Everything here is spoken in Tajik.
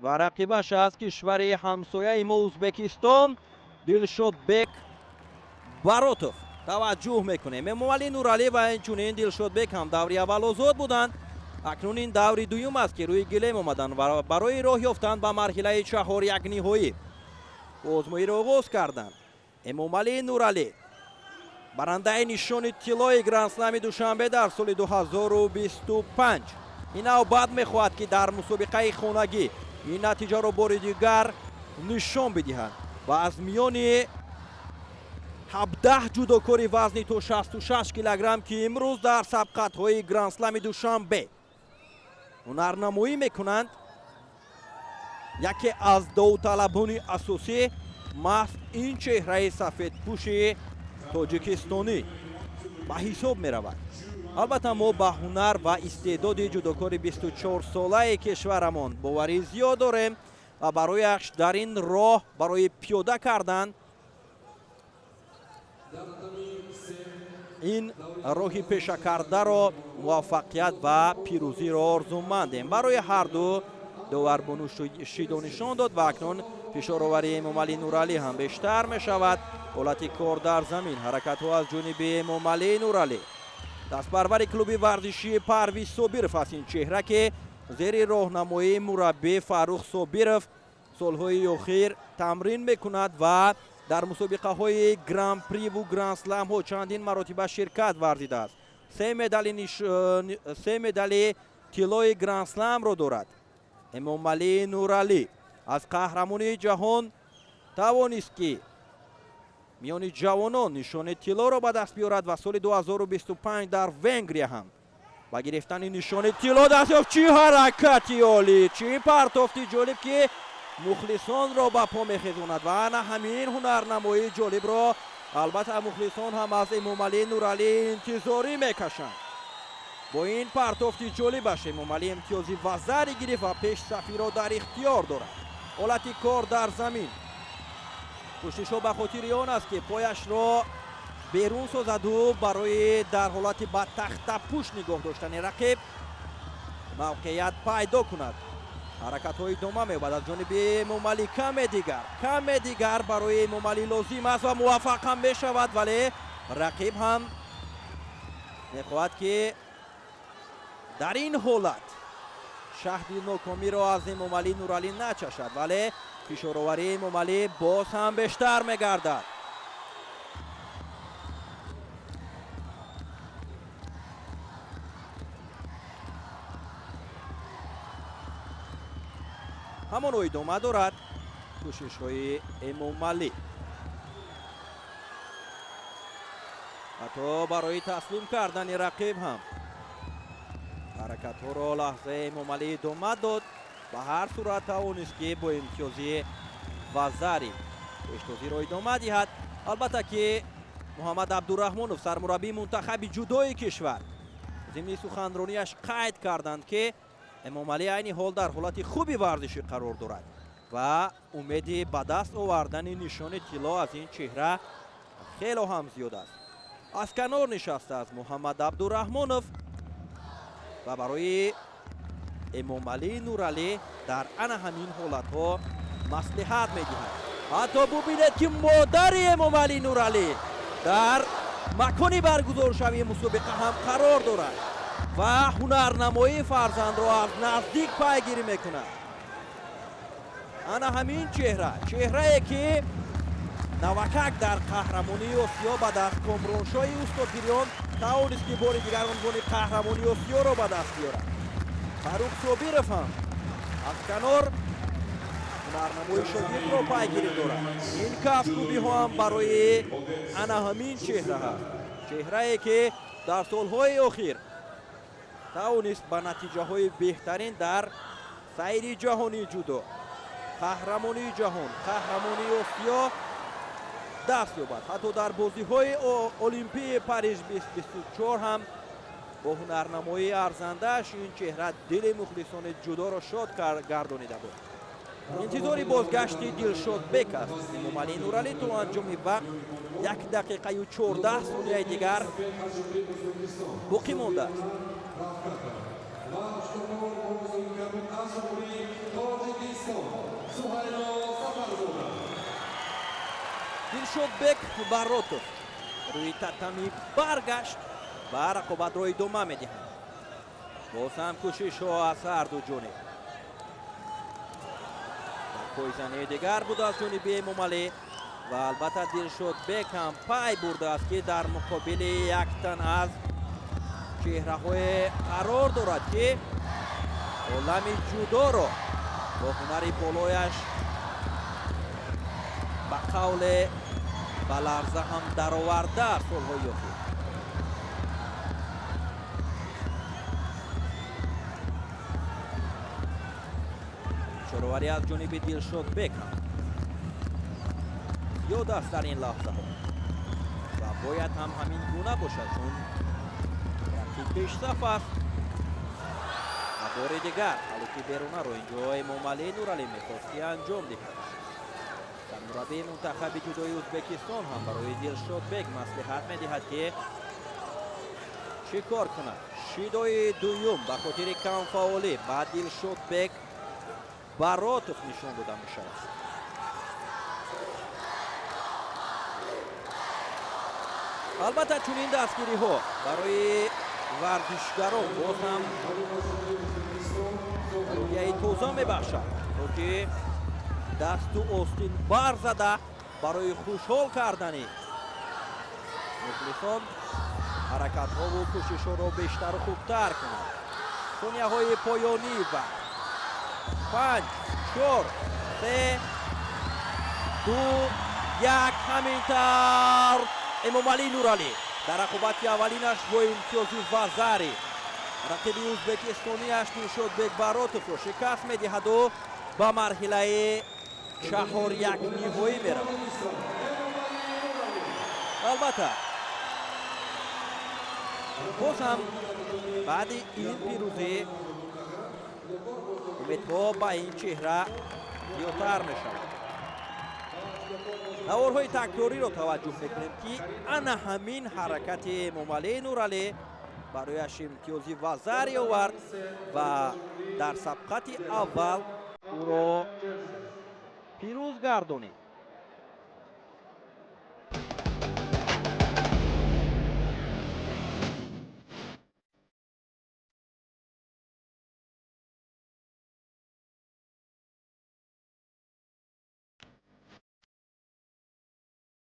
Ва рақибаш аз кишвари ҳамсояи мо, Ӯзбекистон, Дилшодбек Баротов. Таваҷҷӯҳ мекунем, Эмомалӣ Нуралӣ ва инчунин Дилшодбек ҳам даври аввал озод буданд. Акнун ин даври дуюм аст, ки рӯи гилем омаданд ва барои роҳ ёфтан ба марҳилаи чаҳорякниҳоӣ озмоиро оғоз карданд. Эмомалӣ Нуралӣ, барандаи нишони тиллои Грандслами Душанбе дар соли 2025, ин навбат мехоҳад, ки дар мусобиқаи хонагӣ ин натиҷаро бори дигар нишон бидиҳад ва аз миёни 17 ҷудокори вазни то 66 килограмм, ки имрӯз дар сабқатҳои Грандслами Душанбе ҳунарнамоӣ мекунанд, яке аз довталабони асосӣ маҳз ин чеҳраи сафедпӯши тоҷикистонӣ ба ҳисоб меравад. Албатта, мо ба ҳунар ва истеъдоди ҷудокори 24-солаи кишварамон боварӣ зиёд дорем ва барояш дар ин роҳ, барои пиёда кардан ин роҳи пешакардаро, муваффақият ва пирӯзиро орзумандем. Барои ҳарду доварбону шидо нишон дод ва акнун фишороварии Эмомалӣ Нуралӣ ҳам бештар мешавад. Ҳолати кор дар замин, ҳаракатҳо аз ҷониби Эмомалӣ Нуралӣ. Дастпарвари клуби варзишии Парвиз Собиров аст ин чеҳра, ки зери роҳнамоии мураббӣ Фаррух Собиров солҳои охир тамрин мекунад ва дар мусобиқаҳои гран-приву гранд-сламҳо чандин маротиба ширкат варзидааст. Се медали тиллои гранд-сламро дорад. Эмомалӣ Нуралӣ аз қаҳрамонии ҷаҳон тавонист, ки миёни ҷавонон нишони тиллоро ба даст биёрад ва соли 2025 дар Венгрия ҳам ба гирифтани нишони тилло даст ёфт. Чӣ ҳаракати олӣ, чӣ партофти ҷолиб, ки мухлисонро ба по мехезонад! Ва ана ҳамин ҳунарнамоии ҷолибро, албатта, мухлисон ҳам аз Эмомалӣ Нуралӣ интизорӣ мекашанд. Бо ин партофти ҷолибаш Эмомалӣ имтиёзи вазари гирифт ва пешсафиро дар ихтиёр дорад. Ҳолати кор дар замин, кӯшишҳо ба хотири он аст, ки пояшро берун созаду барои дар ҳолати ба тахтапӯш нигоҳ доштани рақиб мавқеият пайдо кунад. Ҳаракатҳо идома меёбад аз ҷониби Эмомалӣ. Каме дигар, каме дигар барои Эмомалӣ лозим аст ва муваффақ ҳам мешавад, вале рақиб ҳам мехоҳад, ки дар ин ҳолат шаҳди нокомиро аз Эмомалӣ Нуралӣ начашад, вале фишороварии Эмомалӣ боз ҳам бештар мегардад. Ҳамоно идома дорад кӯшишҳои Эмомалӣ, ҳатто барои таслим кардани рақиб ҳам ҳаракатҳоро лаҳзаи Эмомалӣ идома дод. Ба ҳар сурат тавонист, ки бо имтиёзи вазари пештозиро идома диҳад. Албатта ки Муҳаммад Абдураҳмонов, сармураббии мунтахаби ҷудои кишвар, зимни суханронияш қайд карданд, ки Эмомалӣ айни ҳол дар ҳолати хуби варзишӣ қарор дорад ва умеди ба даст овардани нишони тилло аз ин чеҳра хело ҳам зиёд аст. Аз канор нишастааст Муҳаммад Абдураҳмонов ва барои Эмомалӣ Нуралӣ дар ана ҳамин ҳолатҳо маслиҳат медиҳад. Ҳатто бубинед, ки модари Эмомалӣ Нуралӣ дар макони баргузоршавии мусобиқа ҳам қарор дорад ва ҳунарнамоии фарзандро аз наздик пайгирӣ мекунад. Ана ҳамин чеҳра, чеҳрае ки навакак дар қаҳрамонии Осиё ба даст Комроншоҳи устодпириён тавонист, ки бори дигар унвони қаҳрамонии Осиёро ба даст биёрад. Фаррух Собиров ҳам аз канор ҳунарнамои шогирдро пайгирӣ дорад. Ин кафкӯбиҳо ҳам барои ана ҳамин чеҳра ҳаст, чеҳрае ки дар солҳои охир тавонист ба натиҷаҳои беҳтарин дар сайри ҷаҳонии ҷудо, қаҳрамонии ҷаҳон, қаҳрамонии Осиё даст ёбад. Ҳатто дар бозиҳои Олимпии Париж 2024 ҳам бо ҳунарнамоии арзандааш ин чеҳра дили мухлисони ҷудоро шод гардонида буд. Интизори бозгашти Дилшодбек аст Эмомалӣ Нуралӣ. То анҷоми вақт 1 дақиқаю 14 сонияи дигар боқӣ мондааст. Аз Тоҷикистон. Дилшодбек Баротов рӯи татами баргашт ва рақобатро идома медиҳанд. Боз ҳам кӯшишҳо аз ҳарду ҷониб. Пойзании дигар буд аз ҷониби Эмомалӣ ва албатта Дилшодбек ҳам пай бурдааст, ки дар муқобили як тан аз чеҳраҳое қарор дорад, ки олами ҷудоро бо ҳунари болояш ба қавле ба ларза ҳам дароварда солҳои охир. Чороварӣ аз ҷониби Дилшодбек ҳам зиёд аст дар ин лаҳзаҳо ва бояд ҳам ҳамин гуна бошад, чун рақиб пешсаф аст. Ва бори дигар ҳалуки берунаро инҷо Эмомалӣ Нуралӣ мехост, ки анҷом диҳад. Сармураббии мунтахаби ҷудои Ӯзбекистон ҳам барои Дилшодбек маслиҳат медиҳад, ки чӣ кор кунад. Шидои дуюм ба хотири камфаъолӣ ба Дилшодбек Баротов нишон дода мешавад. Албатта, чунин дастгириҳо барои варзишгарон боз ҳам рӯҳияи тоза мебахшад, то ки дасту остин барзада барои хушҳол кардани мухлисон ҳаракатҳову кӯшишҳоро бештару хубтар кунанд. Сонияҳои поёнӣ ва 5, 4, 3, 2, 1. Ҳамин тавр Эмомалӣ Нуралӣ дар рақобати аввалинаш бо имтиёзи вазари рақиби ӯзбекистониаш Дилшодбек Баротовро шикаст медиҳаду ба марҳилаи чаҳоряк ниҳоӣ меравад. Албатта, боз ҳам баъди ин пирӯзӣ умедҳо ба ин чеҳра зиёдтар мешавад. Наворҳои такрориро таваҷҷӯҳ мекунем, ки ана ҳамин ҳаракати Эмомалӣ Нуралӣ барояш имтиёзи вазари овард ва дар сабқати аввал ӯро пирӯз гардонид.